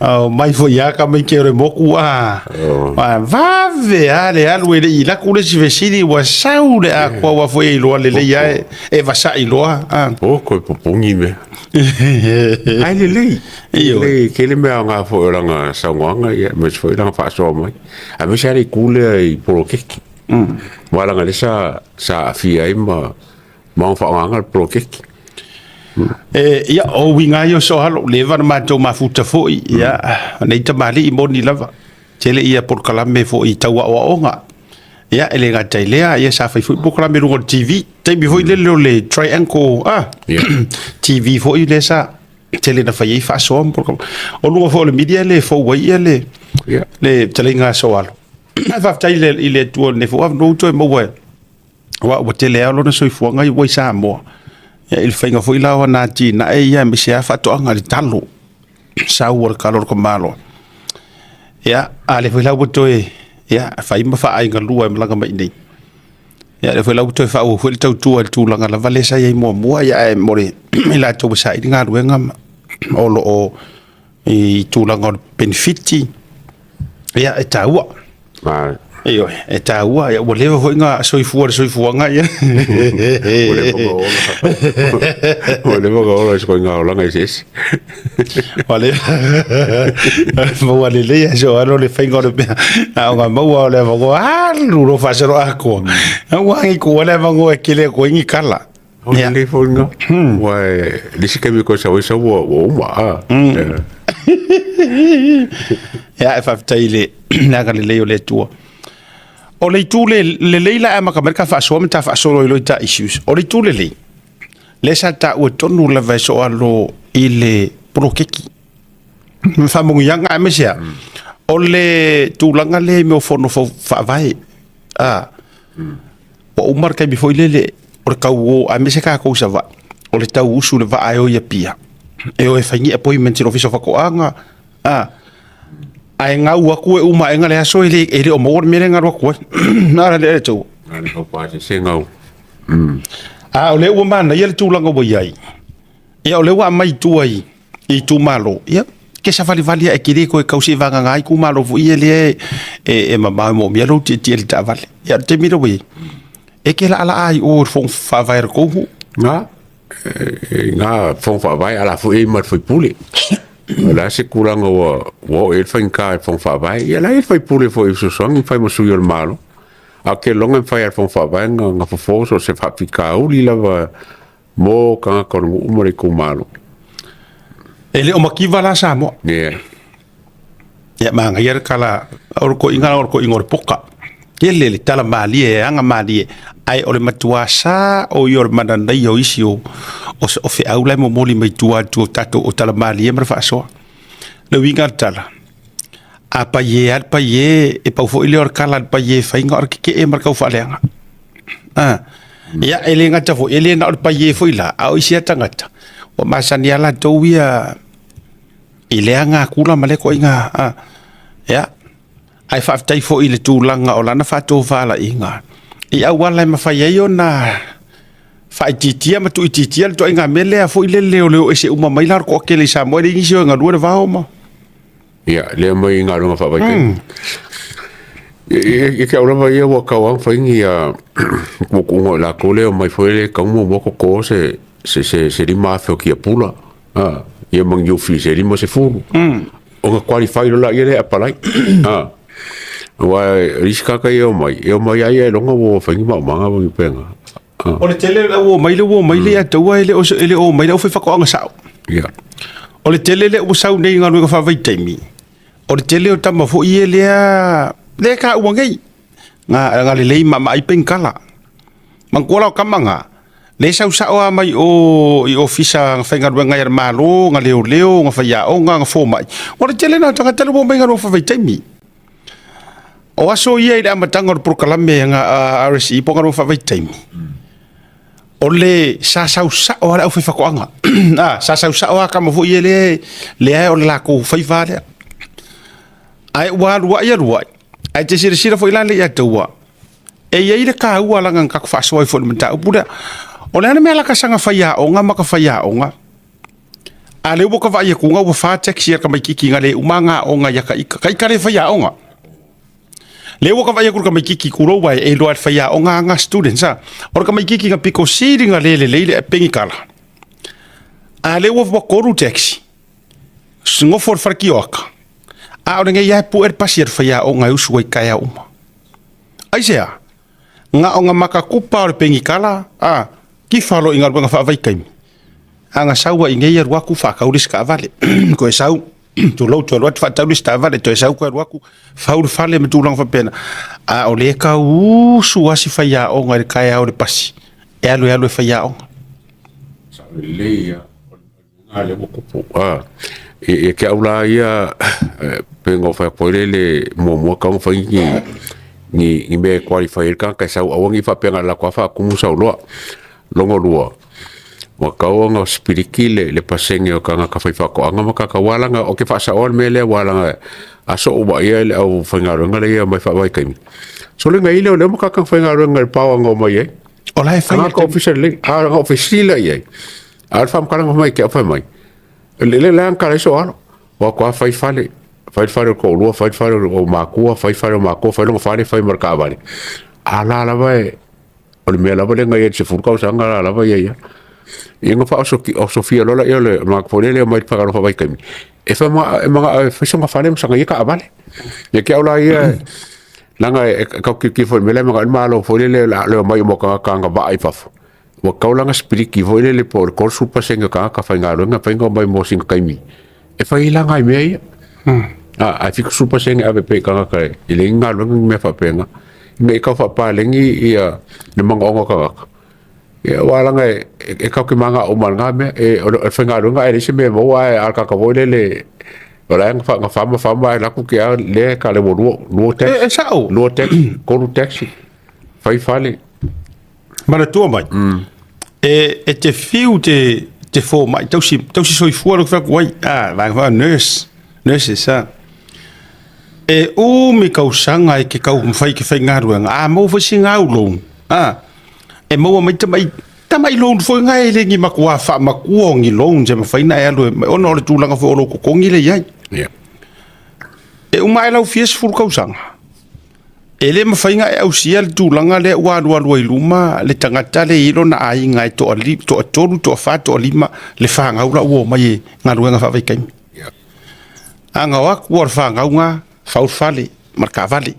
O mai foi lava tamaiti o le motu a vave lava le alu e le i alu atu le isi fesili ua sau le atoa aua foi e iloa lelei lava e vasai loa. Poto e pupuni mea. Ae lelei, lelei, e tele mea aoga foi o lana saunoaga, aemaise foi lana faasoa mai, aemaise lava le itu lea i poloketi. Aua leaga o lea sa aafia ai ma ona faaaogaina le poloketi. Ia, o uiga lava ia o Sooalo, ua leva ona matou mafuta foi, ia, o nei tamalii moni lava, tele ia polokalame foi tau aoaoga. Ia, e le gata i lea, ia sa fai foi polokalame i luga o le TV, taimi foi lele o le Triangle TV foi lea sa tele na fai ai faasoa ma polokalame. O luga foi o le media lea e fou ai ia le fetalaiga a Sooalo. Ae faafetai i le Atua i lenei foi avanoa ua toe maua aua ua tele lava lona soifuaga ua i Samoa, ia i le faiga foi la o ana atinae ia aemaise lava faatoaga i le talo, sau o le talo a le tamaloa. Ia, a o lea foi la ua toe fai ma faaaigalua e malaga mai i inei. Ia o lea foi la ua toe faaauau foi le tautua i le tulaga lava lea sa i ai muamua, ae mo i latou ua saili galuega ma o lo o i tulaga o le penefiti, ia e taua. Ioe, e taua, ua leva foi ona soifua i le soifuaga ia. Ua leva ona ola i se ituaiga olaga eseese. Ua maua lelei lava si ou alo le faiga o le mea, na ona maua lava o le avanoa, alu loa faasoloatoa. Aua ne i tuua le avanoa e tele atu ai ni tala. O le lelei foi lena. Aua e le isi taimi e toe sau ai sau ua uma. Ia, e faafetai i le agalelei o le Atua. O le itu lelei la e amata mai le ta faasoa ma ta faasolo ai loa i ta issues. O le itu lelei, lea sa taua tonu lava e Sooalo i le poloketi. Ma faamanuiaga aemaise lava, o le tulaga lea i mea o fono faavae. Ua uma le taimi foi lele o le tau o, aemaise tatou i Savaii, o le tau usu i le vaa e o i Apia, e o e fai ni appointment i le Ofisa o Faatoaga, ae gau atu e uma aena le aso e le o maua le mea lea na alu atu ai. A o lea ua manaia le tulaga ua i ai, ia o lea ua aumai i tua i itumalo, ia e te savalivali lava e te le toe tau seivagana ai itumalo foi ia lea e mamao e manaomia lou tietie i le taavale. Ia o le taimi lea ua i ai, e te laalaa i o i le fono faavae a le tou nuu. Na, i ina fono faavae, a o la foi e i ai ma le faipule. O le a se tulaga ua oo i ai le faigata i le fono faavae, ia o la e i ai le faipule foi e fesoasoani ma fai ma sui o le Malo. Ae ou te lagona e mafai lava e le fono faavae ona fofo so o se faafitauli lava mo tagata o le nuu ma le itumalo. E le o mativa la Samoa. Leai. Ia, manaia le tala, o le toeaina o le toeaina o le poka. Tele le tala malie e aga malie, ae o le matua sa o ia o le mananaia o isi o feau la e momoli mai tua atu o tatou o tala malie ma le faasoa. Le uiga o le tala, a paie lava le paie, e pau foi lea o le tala a le paie e fai na o le tetee ma le taufaaleaga. Ia, e le gata foi, e le na o le paie foi la, a o isi lava tagata, ua masani lava latou ia i lea natura ma lea ituaiga, ia. Ae faafetai foi i le tulaga o lana faatofalaiga i auala e mafai ai ona faaitiitia ma tuuitiitia le ituaiga mea lea foi lele o le o ese uma mai la o le toatele i Samoa, e leai nisi o e galue le vao ma... Ia, lea mai galuega faavaitaimi. Ia te au lava ia ua tau lava fai ni tuutuuga o i latou lea e omai foi lea e tatau ona muamua toto se 5,000 o tiapula, ia ma ni ufi se 50, ona qualify loa lea e apalai. Aua o isi tagata ia e omai, e omai lava ia ailoga ua fai ni maumaga ma ni faiga. O le tele o le au omai lea ua omai lea ia te au e le o omai le aufaifaatoaga sao. Ia. O le tele lea ua sau nei i galuega faavaitaimi, o le tele o tama foi ia lea e taua nei, na lelei maamaai penitala. Manatua la o tama na, lea e sau sao lava mai o i ofisa na faigaluega ai a le Malo, na leoleo, na faiaoga, na fomai. O le tele na o tagata lea ua omai i galuega faavaitaimi. O aso ia i le amataga o le polokalame a RSE po o galuega faavaitaimi, o le sa sau sao lava le aufaifaatoaga. Sa sau sao lava tama foi ia lea o le latou faiva lea. Ae ua alu ai alu ai, ae te silasila foi la ia taua, E i ai le taua laga na tatou faasoa ai foi i le mataupu lea. O le a le mea la ka saga faiaoga ma ka faiaoga? A lea ua ka vaai atu ua fa taxi a le tamaitiiti na le uma ana aoga ia ta ita. Ta ita le faiaoga. Lea ua ka vaai atu i le tamaitiiti tulou ae e iloa e le faiaoga ana students a. O le tamaitiiti na pito sili na le lelei le penitala. A lea ua 3 taxi. Nofo i le fale tioata. A o lenei lava e pue le pasi a le faiaoga e usu ai i taeao uma. Aisea? Na ona matatupa o le penitala, a, tifa loa i galuega faavaitaimi, a na sau lava i inei alu atu faatau le isi taavale, toe sau, tulou, toe alu atu faatau le isi taavale, toe sau toe alu atu fau le fale ma tulaga faapena. A o lea e tau usu lava si faiaoga i le taeao i le pasi, e alu e alu e faiaoga. Sao lelei lava. A lea ua tupu. Ia te au la ia, pei ona ou fai atu foi lele, muamua e tatau ona fai ni mea e qualify ai le tagata e sau, aua ne i faapea na o le alu atu lava faatumu sau loa. Lona lua, ua tatau ona sipiliki le pasene o tagata faifaatoaga ma tagata, aua leaga ou te faasaoa le mea lea, aua leaga a soo vaaia le aufaigaluega lea e omai faavaitaimi, sole na i ai leoleo ma tagata faigaluega i le paoa na omai ai. O la e fai Tagata ofisa lelei, a na ou fesili la i ai, a o le faamatalaga mai ke au fai mai, le le la ka so alo, wa kwa fai fale, fai fale o toalua, fai fale o makua, fai fale o makua, fai longa fale, fai ma le taavale. A la lava e, o le mea lava lea na i ai i le 10 tausaga la lava ia ia. Ia na faaosofia loa lea o le magafa foi lele e omai i le fagaloa faavaitaimi, e fai ma e manao e fai sona fale ma sana ia taavale. Ia te au la ia, leaga e tau tilotilo foi i le mea lea e manao ai le Malo foi lele o le a le omai uma o tagata agavaa i fafo. Ua tatau la ona sipiliki foi lele po o le 30% o tagata faigaluega e mafai ona omai mo sina taimi e fai ai la nai mea ia. Ae 70% e ave pea i tagata e leai ni galuega ni mea faapena, ina ia tau faapaleni ia le manaoga o tagata. Ia aua leaga e tatou te mananao uma i lena mea, o le faigaluega ae leai se mea e maua, ae a o le tagata foi lele o la e na fama fama ae alu atu te i lea e kale ua lua taxi. E sao. Lua taxi, tolu taxi, fai fale. Manatua mai, e te fiu te fomai, tausi soifua lea ou te fai atu ai, vaega foi nurse, nurses, e umi tausaga e te taumafai e te faigaluega, a maua foi sina au loan, e maua mai tamai, tamai loan foi na e le ni matua faamatua o ni loans e mafai ona e alu e, ona o le tulaga foi o lou totogi lea e i ai. E uma ae lau fia 10 tausaga, e le mafai ona e ausia le tulaga lea ua alualu ai luma le tagata lea e i ai lona aiga e toatolu, toafa, toalima le fanau la ua omai e galuega faavaitaimi. A na o atu lava o le fanau na fau le fale ma le taavale,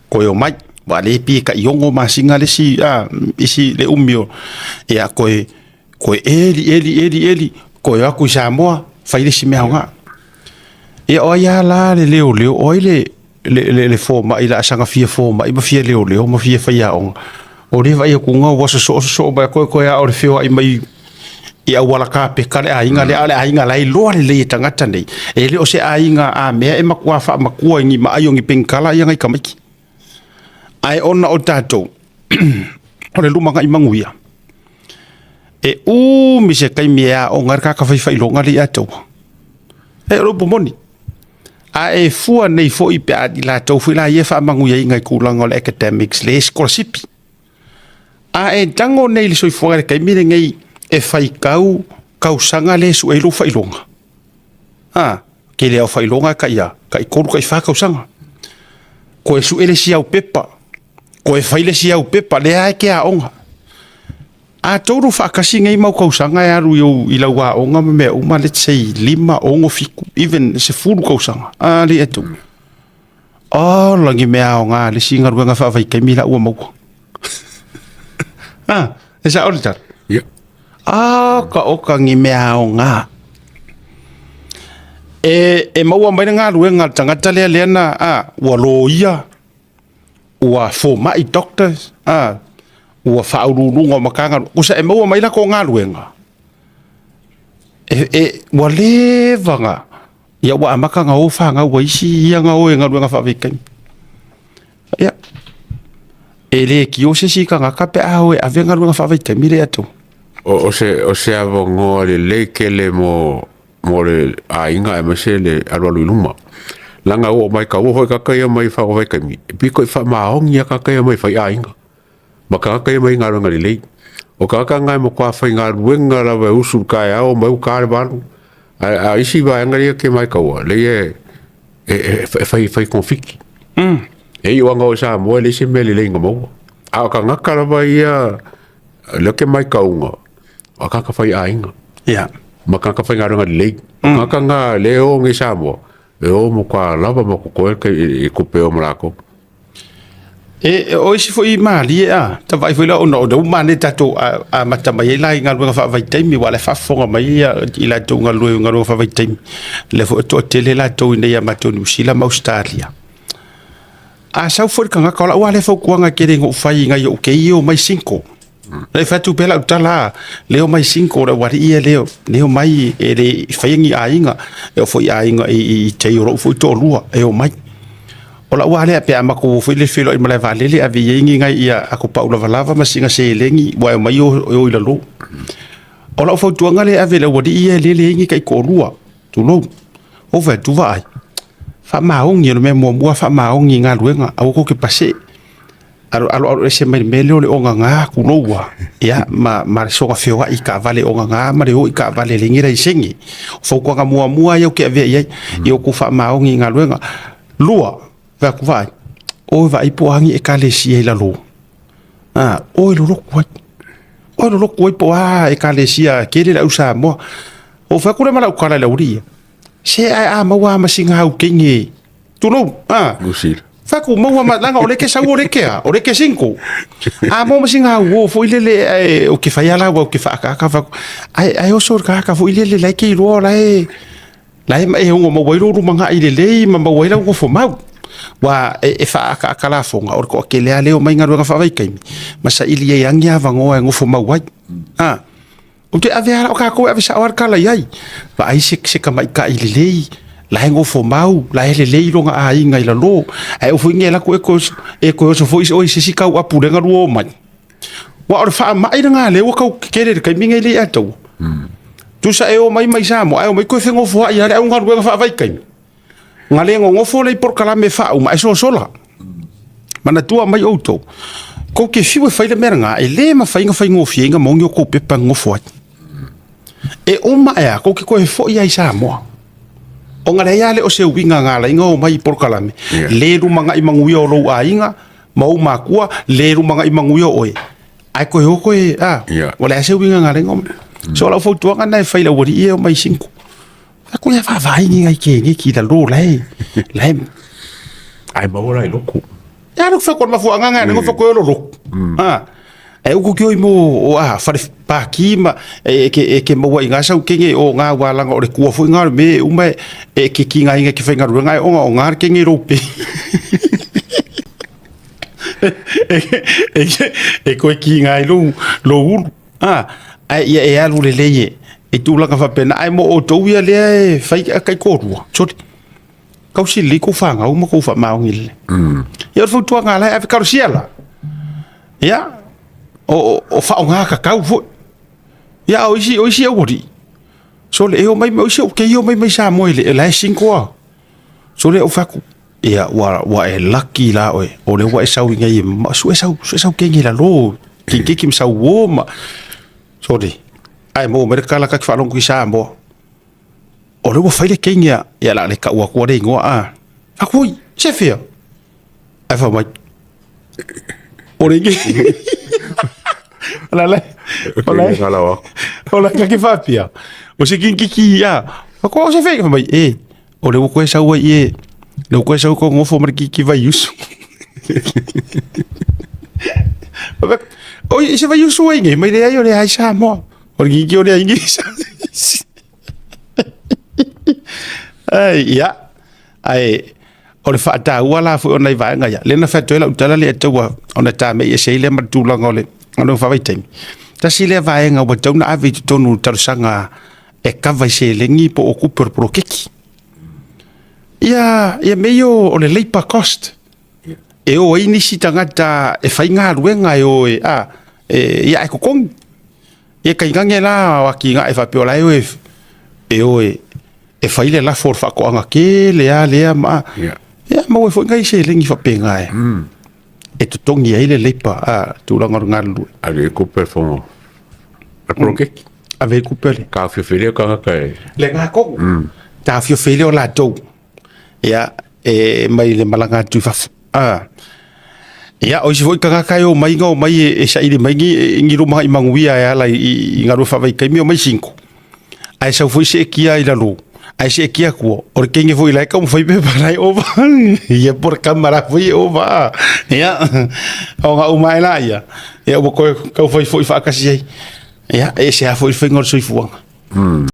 toe omai, aua o lea pei e tai 6 masina le isi, isi le umi o, ia toe eli, eli, eli, eli, toe o atu i Samoa, fai le isi mea aoga. Ia o ai lava la le leoleo, o ai le fomai o le a saga fia fomai ma fia leoleo ma fia faiaoga, o lea e vaai atu ua sosoo sosoo mai toe lava o le feoai mai i auala kapeta le aiga lea, a o le aiga la e iloa lelei e tagata nei, e le o se aiga a mea e matua faamatua i ni maai o ni penitala ia nai tamaiti. Ae ona o tatou, o le lumanai manuia, e umi se taimi e aoga ai le tagata faifailoga lea ia te oe. E o le upu moni, a e fua nei foi pe a i latou foi la ia e faamanuiaina i tulaga o le academics, le sikolasipi. A e tago nei i le soifuaga i le taimi lenei e faitau tausaga lea e sue ai lou faailoga, tele lava o faailoga e tai a, tai 3 tai 4 tausaga. Toe sue le isi au pepa, toe fai le isi au pepa, lea lava e te aoga. A touru faatasi nei mau tausaga e alu i lau aoga ma mea uma, let's say 5, 6, 7, even 10 tausaga, alii e tu. Ola ni mea aoga le isi galuega faavaitaimi la ua maua. E sao le tala? Ia. Oka oka ni mea aoga. E maua mai le galuega a le tagata lea lea na, ua loia, ua fomai doctors, ua faauluuluga o Matagaluega, tusa e maua mai latou galuega, ua leva na, ia ua amata ona o fanau a isi ia na o i galuega faavaitaimi. Ia, e le tio se isi tagata pe a o e ave galuega faavaitaimi lea ia te oe. O se avanoa lelei tele mo le aiga aemaise le alualu i luma. Leaga ua matauina foi tagata ia mai faavaitaimi, e pito i faamaoni lava tagata ia mai faiaiga ma tagata ia mai galuega lelei. O tagata na e matua faigaluega lava e usu i le taeao, omai ua ta le 8. A o isi vaega ia e te matauina, leai e fai togafiti. E iu lava ina oo i Samoa e leai se mea lelei na maua. A o tagata lava ia o lea ou te matauina, o tagata faiaiga ma tagata faigaluega lelei. O tagata na o lea e o nei i Samoa, e o matua lava ma totoe le tupe e o ma latou. E o isi foi malie a, ta vaai foi la ona o lea ua manaia tatou amata mai ai la i galuega faavaitaimi, aua o la e faafofoga mai i latou galulue i galuega faavaitaimi, lea foi e toatele latou i inei ia matou i Niu Sila ma Ausetalia. A sau foi le tagata, o lau lava lea fautuaga e tele ina ou fai i nai ou kei ia e omai single. E fai atu pea lau tala, lea e omai single le aualii ia lea e omai e le i faia ni aiga, e oo foi i aiga i tai o lou foi toalua e omai. O lau lava lea, pe a matou o foi lea feiloai i le malae vaalele, ave i ai ni nai ato pau lavalava ma sina seleni aua e omai e o i lalo. O lau fautuaga lea e ave i le aualii ia lea e leai ni taitoalua, tulou. Ou fai atu, vaai, faamaoni, o le mea muamua faamaoni i galuega, aua tou te pasee. Aloaloese mai le mea lea o le ogaga, tulou lava, ia ma le soona feoai i taavale ogaga ma le o i taavale e leai ni laisene. O fautuaga muamua lava ia ou te avea i ai, ia outou faamaoni i galuega. Lua, fai atu, vaai, o e vaai po o a ni ekalesia i lalo, o e lolotu ai. O e lolotu ai po o a ekalesia, tele le au Samoa. Ou fai atu lea ma lau tala i le aualii ia, se ae a maua lava ma sina au teine, tulou, a. Niu Sila. Fai atu, maua ma, leaga o lea e te sau o lea e te a, o lea e te single. A maua ma sina au uo foi lele, ae ou te fai lava la, aua ou te faaataata, fai atu, ae oso i le tagata foi lele o la e te iloa o la e, la e e ono maua ai lou lumanai lelei ma maua ai lau nofomau. Aua e faaataata lafoga, o le toatele lava lea e omai galuega faavaitaimi, ma saili ai lava ni avanoa e nofomau ai. Ou te ave lava, o tatou e ave sao lava le tala i ai. Vaai se tamaitai lelei, la e nofomau, la e lelei lona aiga i lalo. Ae aua foi ne i alu atu e toe oso foi oe i se isi tau apu lea na lua omai. Aua o le faamai lena o lea ua tau tetele i le taimi lenei lea e ia te outou. Tusa e omai mai Samoa, ae omai toe fenofoai lava le au galuega faavaitaimi, na le nonofo lea i polokalame e faauma ae sosola. Manatua mai outou, tou te fiu e fai le mea lena, e le mafai ona faigofie ai ona maua ni outou pepa e nonofo ai. E uma ae a, tou te toe foi lava i Samoa. Ona leai lava lea o se uiga na ala ai ona omai i polokalame, le lumanai manuia o lou aiga ma ou matua, le lumanai manuia o oe, ae toe o toe, a, ua leai se uiga na ala ai ona omai. So o lau fautuaga lena e fai i le aualii ia e omai single. Fai atu ia vaavaai ni nai keneki i lalo la e, la e. Ae maua la i lotu. Ia alu fai ko mafuaaga nga lengo fai ko lolo. Ah. E uku ki oi mo o a fale paki ma e ke maua i ngā sau kenge o ngā wālanga o le kua foi ngā me uma e ke ki ngā inga ke whai ngaruenga e onga o ngā kenge rope. E koe ki ngā i lou ulu. Ah, ae ia e alu lelei e, e tulaga faapena. Ae mo outou ia lea e fai taitoalua, sole, tausi lelei kou fanau ma kou faamaoni lelei. Ia o le fautuaga a la e ave kalosia la. Ia, o faaaoga tatau foi. Ia a o isi aualii, sole e omai, o isi au kei e omai mai Samoa e la e single lava. Sole ou fai atu, ia ua e laki la oe, o lea ua e sau i inei e sue sau, sue sau kenge i lalo, keikeki ma sau uo ma, sole, ae maua mai le tala ta te faalogo i Samoa, o lea ua fai le kenge a, ia o le a le taua atua le igoa a. Fai atu, oi, se fea? Ae fai mai, o le o la o la o la ka ke faapea, o se kinkiki a, ko o se fea? Fai mai, e, o le ua koe sau ai e, le ua koe sau ko ngofo ma le kiki vaiusu. O i se vaiusu ai nei, mai leai o le ai Samoa. O le kiki o le ai nei. Ai, ia. Ai, o le faataua la foi o nai vaega ia. Lea na fai atu ai lau tala lea e taua ona tamei ese ai lea ma le tulaga o le galuega faavaitaimi. Tasi lea vaega ua tatau ona ave i totonu o le talosaga e kava i seleni po o tupe o le poloketi. Ia, ia mea ia o le labour cost. E o ai nisi tagata e faigaluega e o e, a, e, ia ae totogi. Ia tainane la o atinae faapea o la e o e, e o e, E fai le lafo o le faatoaga tele lava lea ma ia maua ai foi nai seleni faapena e e totogi ai le leipa a tulaga o le galulue. Ave i ai tupe a le fono a le poloketi. Ave i ai tupe a le. Taofiofi ai lea o tagata e. Lena tonu. Taofiofi ai lea o latou ia e mai le malaga atu i fafo. Ia, o isi foi tagata e omai na omai e saili mai ni lumanai manuia e ala i galuega faavaitaimi, omai single. Ae sau foi seetia i lalo, ae seetia atua, o le teine foi la e taumafai pe la e ova. Ia po o le tama la foi e ova. Ia, ona uma ae laia, ia ua toe taufai foi faatasi ai. Ia, e ese lava foi le faiga o le soifuaga.